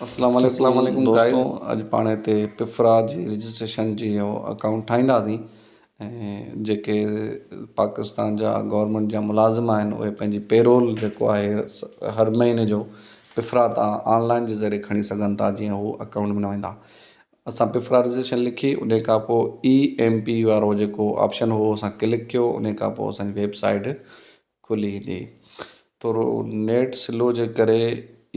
اسلام اسلام عليڪم عليڪم دوستو گائز. اڄ پاڻ هتي پفرا جي رجسٽريشن جي اهو اڪائونٽ ٺاهينداسين ۽ جيڪي پاڪستان جا گورنمينٽ جا ملازم آهن اهي پنهنجي پيرول جيڪو آهي هر مهيني جو پفرا تان آنلائن جي ذريعي کڻي سگهن ٿا جيئن هو اڪائونٽ ۾ نه ويندا. اسان پفرا رجسٽريشن لکي ان کان پوء اي ايم پي وارو جيڪو آپشن هو اسان ڪلڪ ڪيو ان کان پوء اسان جي ويب سائيٽ کلي ايندي. ٿورو نيٽ سلو جي ڪري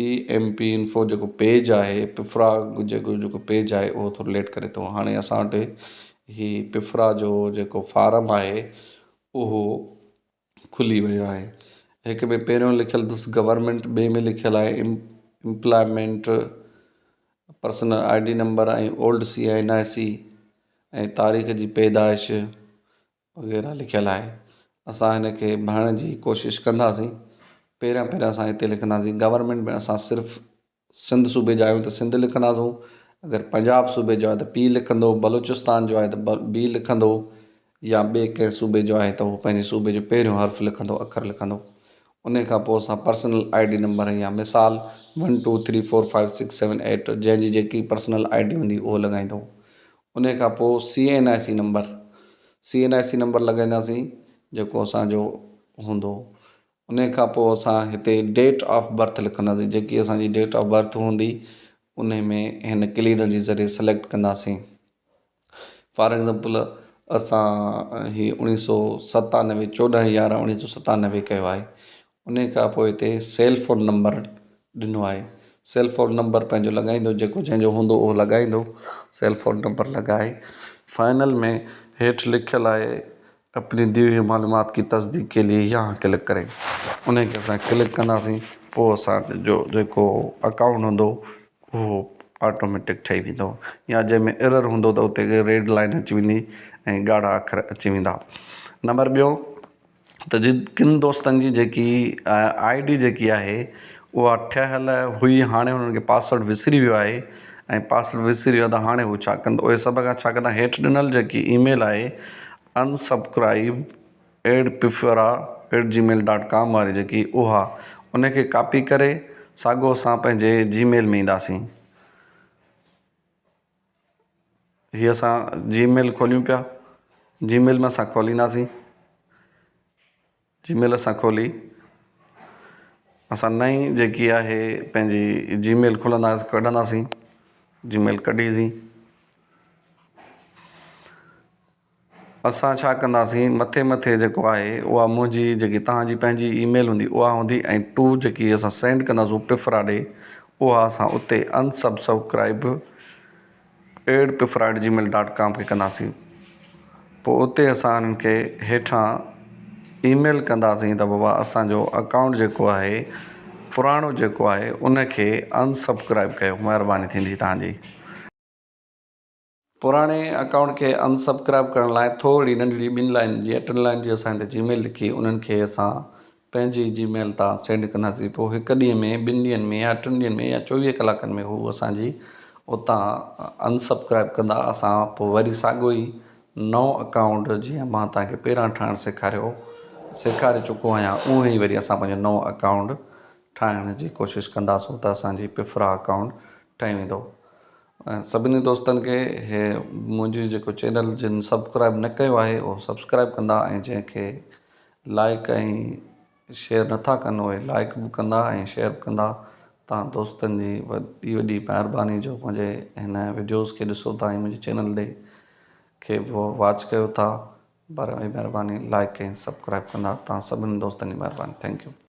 اي ايم پي انفو جيڪو پيج آهي پفرا جيڪو جيڪو پيج آهي اهو ٿورو ليٽ ڪري ٿو. هاڻي اسان وٽ هي پفرا جو جيڪو فارم آهي اهو کلي ويو آهي. هڪ ۾ پهريون لکيل اٿس گورنمينٽ ٻئي ۾ لکيل آهي employment personal I D number ۽ old C N I C ۽ تاريخ جي پيدائش وغيره لکيل آهي. اسان هن کي ڀرڻ جي ڪوشش ڪنداسين. پهريان پهريان اسان هتي لکنداسين گورنمينٽ ۾ اسان صرف سنڌ صوبي جا آهيون ته سنڌ لکنداسون اگر پنجاب صوبي جو آهي ته پي لکندو بلوچستان جو آهي ته بي لکندو يا ٻئي ڪنهن صوبي جو آهي ته هو پنهنجي صوبي جو پهريون حرف لکندو اکر لکندو ان کان پوء اسان پرسنل I D number يا مثال one two three four five six seven eight جنهن جي جيڪي پرسنل I D هوندي اهو لڳائيندو ان کان پوء C N I C number, C N I C number لڳائينداسين جيڪو اسان جو هوندو. ان کان پوء اسان هتي ڊيٽ آف برٿ لکنداسين جيڪي اسان جي ڊيٽ آف برٿ هوندي ان ۾ هن ڪلينر جي ذريعي سليڪٽ ڪنداسين. فار ايگزامپل اسان هي اڻويهه سو ستانوي چوڏهن يارهن اڻويهه سو ستانوي ڪيو آهي. انهي کان پوء هتي سيل فون نمبر ڏنو آهي سيل فون نمبر پنهنجو لڳائيندو جيڪو جنهن جو هوندو اهو لڳائيندو سيل فون نمبر لڳائي فائنل ۾ هيٺ لکيل آهي اپني the هئي معلومات ڪي تصديق ڪي لئي يهان ڪلڪ ڪري انهي کي اسان ڪلڪ ڪنداسين پوء اسان جو جيڪو اڪائونٽ هوندو اهو آٽوميٽڪ ٺهي ويندو يا جنهن ۾ ايرر هوندو ته اتي ريڊ لائن اچي ويندي ۽ ڳاڙها اکر اچي ويندا نمبر ٻيو ته جي ڪن دوستن جي جيڪي I D جيڪي آهي اها ٺهيل هئي هاڻي انهن کي پاسورڊ وسري ويو آهي ۽ پاسورڊ وسري ويو ته هاڻي هو ڇا ڪندو اهي سڀ کان ڇا ڪندا هيٺ ڏنل جيڪي اي ميل آهي unsubscribe at PFRA at Gmail dot com واري جيڪي اها ان کي ڪاپي ڪري ساڳو اسان پنهنجي جي ميل ۾ اينداسين. هي اسان جي ميل کوليون پيا جي ميل ۾ اسان کولينداسين جي ميل اسان کولي اسان نئين جيڪي آهي پنهنجي جي ميل کولندا ڪڍنداسين جي ميل ڪڍيسين. اسان ڇا ڪنداسين مٿي مٿي جيڪو آهي اها منهنجي جيڪي توهان جي پنهنجي اي ميل هوندي اها هوندي ۽ ٽو جيڪي اسان سينڊ ڪنداسون پفرا ڏي اها اسان اتي ان سبسڪرائب ايڊ پفرا ايٽ جي ميل ڊاٽ ڪام کي ڪنداسين پوء اتي اسان انهن کي هيٺان اي ميل ڪنداسين ته بابا اسانجو اڪائونٽ جيڪو آهي پراڻو جيڪو آهي ان کي ان سبسڪرائب ڪيو مهرباني ٿيندي توهان جي. پراڻي اڪائونٽ کي ان سبڪرائب ڪرڻ لاء ٿورڙي ننڍڙي ٻن لائن جي يا ٽن لائن جي اسان هتي جي ميل لکي انهن کي اسان پنهنجي جي ميل تان سينڊ ڪنداسين پوء هڪ ڏينهن ۾ ٻن ڏينهن ۾ يا ٽن ڏينهن ۾ يا چوويهه ڪلاڪن ۾ هو اسان جي اتان ان سبڪرائب ڪندا اسان پوء وري ساڳيو ئي نئون اڪائونٽ جيئن مان توهان کي پهريان ٺاهڻ سيکاريو سيکاري چڪو آهيان اونئن ئي وري اسان پنهنجو نئون اڪائونٽ ٺاهڻ جي ڪوشش ڪنداسون ته اسان جي پفرا اڪائونٽ ٺهي ويندو. ۽ سڀني دوستن کي هي منهنجي جيڪو چينل جن سبسڪرائب نه ڪيو آهي اهو سبسڪرائب ڪندا ۽ جنهن کي لائڪ ۽ شيئر نٿا ڪن اهي لائڪ به ڪندا ۽ شيئر به ڪندا تان دوستن جي وڏي وڏي مهرباني جو منهنجي هن وڊيوز کي ڏسو ٿا ۽ منهنجي چينل ڏي کي به واچ ڪيو ٿا برائي مهرباني لائڪ ۽ سبسڪرائب ڪندا تان سڀني دوستن جي مهرباني thank you.